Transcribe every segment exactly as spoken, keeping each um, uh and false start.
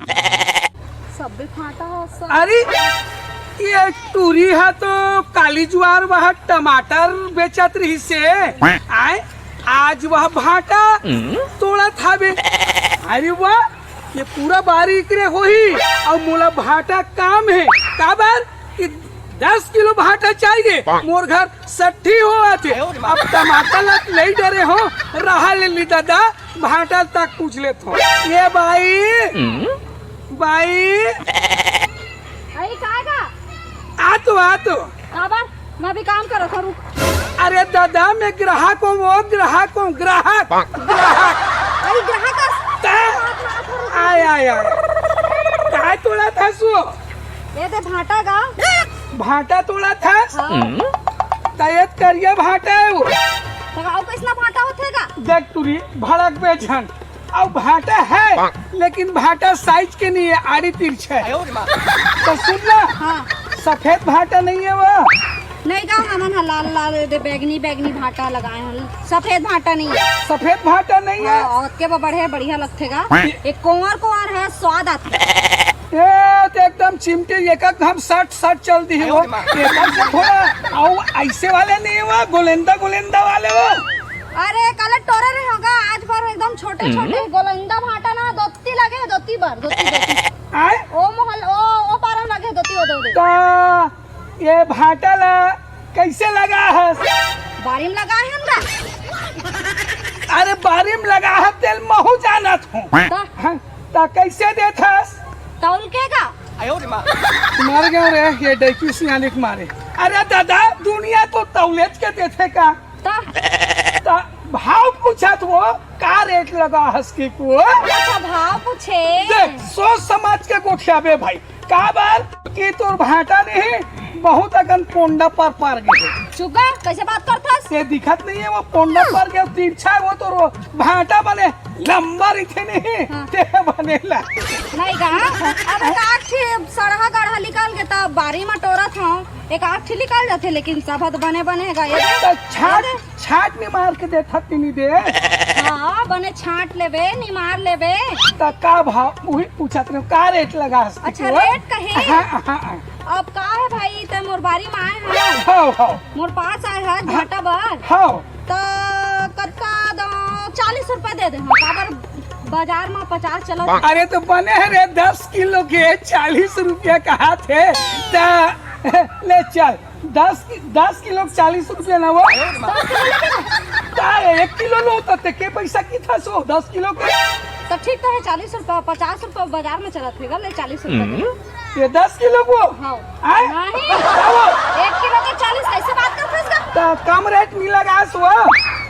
सबे भांटा ह सब। अरे, ये टूरी ह तो काली जुआर वह टमाटर बेचत रहिसे। आय, आज वह भांटा तोड़त हावे। अरे वाह, ये पूरा बारी एकरे होही। अउ मोला भांटा काम हे, काबर कि दस किलो भांटा चाहिए। मोर घर सट्ठी होवत हे। अब टमाटर ला नइ डरे हो, रहा ले ली दादा, भांटा तक पूछ लेत हो। ये बाई, बाई। अरे, काय का? आ तो, आ तो। काबर? मैं भी काम करत हूँ, रुक। अरे दादा, मैं ग्राहक हूँ, वो ग्राहक हूँ, ग्राहक, ग्राहक। अरे, ग्राहक अस-, ता-, आय, आय, आय। काय तोड़त हस वो? ये दे भांटा गा। भांटा तोड़त हस? हाँ। त ये करिया भांटा हे वो। त अउ कइसना भांटा होथे गा? देख टूरी, भड़कबे झन। अउ भांटा हे, लेकिन भांटा साइज के नइ हे, आड़ी तिरछा हे। त सुन ना, हाँ। सफेद भांटा नइ हे वो? नइ गा, हमन ह लाल लाल, ये दे बैगनी बैगनी भांटा लगाए हन, सफेद भांटा नइ हे। सफेद भांटा नइ हे? हाँ, अउ अतके बड़ हे, बढ़िया लगथे गा। एक कोंवर कोंवर हे, स्वाद आथे। ए, त एकदम चिमटी एक एक घम सट सट चल दिही वो। एकर से थोड़ा, अउ अइसे वाले नइ हे वो, गोलेंदा गोलेंदा वाले वो। अरे, काले टोरे रहे होगा, आज भर एकदम छोटे छोटे गोलेंदा भांटा ना, दोती लगे हे, दोती बर, दोती, दोती। आय? ओ मोहल, ओ, ओ पारम लगे हे, दोती, ओ दे, ओ दे। त ये भांटा ला कइसे लगा हस? बारी म लगा हे हमरा। अरे बारी म लगा हस तेला महूँ जानत हूँ। त? हाँ, त कइसे देथस? तौल के का? मर गयो रे, ये डैकी सियानी के मारे। अरे दादा, दुनिया तो तौलेच के देथे का? त? त भाव पूछत वो, का रेट लगा हस कि को? अच्छा, भाव पूछे। देख, सोच समझ के गोठियाबे भाई। काबर कि तोर भांटा नहीं, बहुत अकन पोंडा पर पर गे हे। चुका, कइसे बात करथस? ते दिखत नइ हे, वो पोंडा पर गे, तिरछा हे वो तोर भांटा बने लंबा रहिथे नहीं, हाँ। ते बने ला। नइ गा, अब एक आठ ठे सड़हा गड़हा निकल गे, त बारी म टोरत हंव, एक आठ ठे निकल जाथे, लेकिन सब ह त बने बने हे गा, ये दे। त छाट, ये दे। छाट निमार के देथस तिनी दे। हाँ, बने छाट लेबे, निमार लेबे। त का भाव? उही पूछत रहे, का रेट लगा हस अच्छा, तू? रेट कहे? हाँ, हाँ, हाँ। अब का हे भाई, ते मोर बारी म आए हस। हाँ, हाँ। मोर पास आए हस, हाँ। भांटा बर। हाँ। त कतका दंव? चालीस रुपया दे दे, हाँ, काबर बाजार म पचास चलत हे। अरे त बने हे रे, दस किलो के चालीस रुपया कहाथे, त ले चल। दस कि-, दस किलो के चालीस रुपया ना वो। दस किलो लेबे ना? का रे, एक किलो लो त ते के पैसा किथस वो, दस किलो के? त ठीक तो हे, चालीस रुपया, पचास रुपया बाजार म चलत हे गा, ले चालीस रुपया दे। ये दस किलो वो? हाँ। आय? नहीं। का वो? एक किलो के चालीस, कइसे बात करथस गा? त कम रेट मिला गा सो।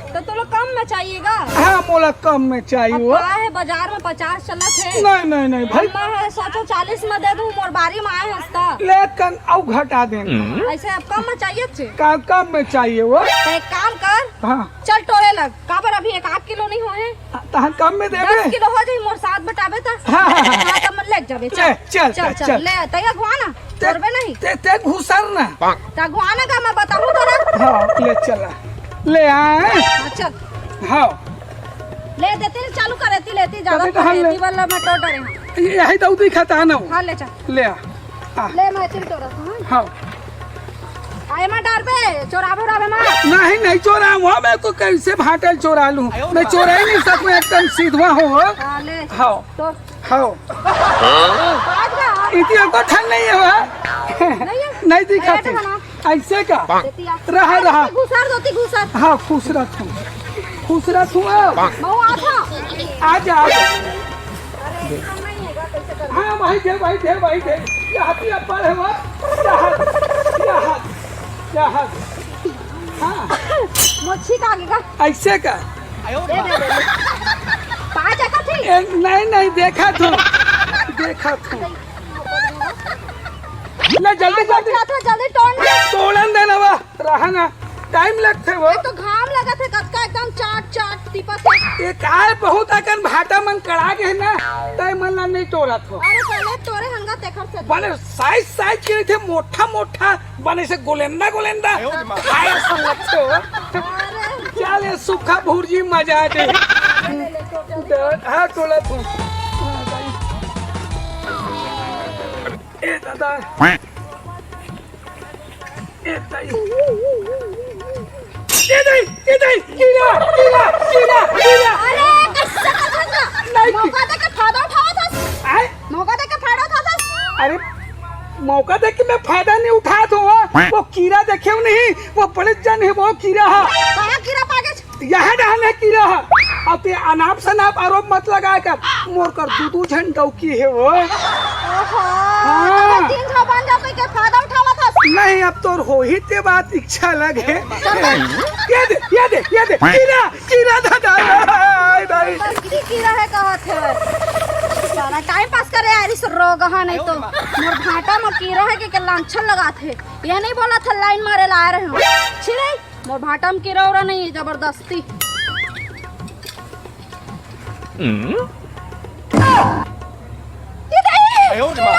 त तोला कम म चाहिए गा? हाँ, मोला कम म चाहिए अब वो। का हे, बाजार म पचास चलत हे। नहीं, नहीं, नहीं, भाई। अब मैं सोचो चालीस म दे दूं, मोर बारी म आए हस त। ले कन अउ घटा देन। अइसे अब कम म चाहिए छे। का कम म चाहिए वो? त एक काम कर, हाँ। चल टोरे लग, काबर अभी एक आध किलो नइ होहे। तहन कम म देबे? दस किलो हो जाही, मोर साथ बटाबे त। हाँ, हाँ, हाँ। हाँ, त मन लेग जाबे, चल। ए, चल, चल, चल, चल। चल। ले, तैं अगुआ ना, ते, तोरबे नहीं। ते, ते घुसर ना। त अगुआ ना का मैं बताहूँ तोला। हाँ, ले चला। ले आ। हाँ, चल। हाँ। ले देती ले, चालू कर देती, लेती ज्यादा तभी तो हम ले- लेती वाला मैं टोर डरे हूँ। यही दउदी खाता है ना वो। हाँ, ले चल। ले आ। आ। ले, मैं चिल टोरत हूँ। हाँ। आए मत डरबे, चोराबे उराबे मत। नहीं, नहीं चोराहूँ, मैं को कइसे भांटा ल चोरा लूँ? मैं चोरा ही नहीं सकूँ, एकदम सीधवा हूँ। हाँ, ले। हाँ। तो हाँ। काट का? इति एको ठन नहीं हे वो। नहीं हे? नहीं दिखा अरे, थे। हटो ना। अइसे का? देती आ। रहा, रहा। घुसर दोती, घुसर। हाँ, खुश रह तू। खुश रह तू, आ। बहू, आ था। आ जा, आ जा। अरे, हम नहीं है, कैसे कर? हाँ, भाई दे, भाई दे, भाई दे। ये हाथी अब्बल है वो। ये हाथ, ये हाथ, ये हाथ। हाँ। मोछी का आगे का। अइसे का? दे, दे, दे, दे। पाँच एक थी। ए, नहीं, नहीं, देखा तू। देखा तू। ले, जल्दी, जल्दी। क्या था, जल्दी तोड़ ले। तोड़न दे ना वो। रहा ना, टाइम लगथे वो। एक तो घाम लगत हे, कतका एकदम चाट चाट तिपत हे। ए काय बहुत अकन भांटा मन कड़ा गे हे ना, तै मन ला नहीं टोरत हो। अरे पहले टोरे हंगा तेखर से। बने साइज साइज के रहिथे, मोठा मोठा, बने से गोलेंदा गोलेंदा। आयो रे माँ। खाए असन लगथे हो। अरे। चल ये सूखा भुर्जी मजा आ जाए। ले, ले, टोर, टोर। हाँ, टोला तू। दादा। ए दाई। ए दाई, ए दाई, कीरा, कीरा, कीरा, कीरा। अरे, कैसे करत हस? नहीं। मौका देख के फायदा उठावत हस। आय? मौका देख के फायदा उठावत हस। अरे, मौका देख के मैं फायदा नहीं उठात हूँ, हाँ। वो कीरा देखे हो नहीं, वो बड़े जन है, वो कीरा है। कहाँ कीरा पागे? यह डाल है कीरा है। अब ये अनाप शनाप आरोप मत लगाया कर, मोर कर दू दू झन डौकी है वो। ओहो, हाँ। तो तीन झन बन जाते के फायदा उठावत हस। नहीं, अब तोर हो ही ते बात इच्छा लगे। ये दे, ये दे, ये दे, कीरा, कीरा दादा, आय, दाई। की कीरा है कहत है? सारा टाइम पास करे यार, इस रोगहा नहीं तो। मोर भांटा में कीरा है के, के लांछन लगात है। ये नहीं बोला था लाइन मारे ला रहे हो। छिरे, मोर भांटा में कीरा उरा नहीं है, जबरदस्ती। ये दाई!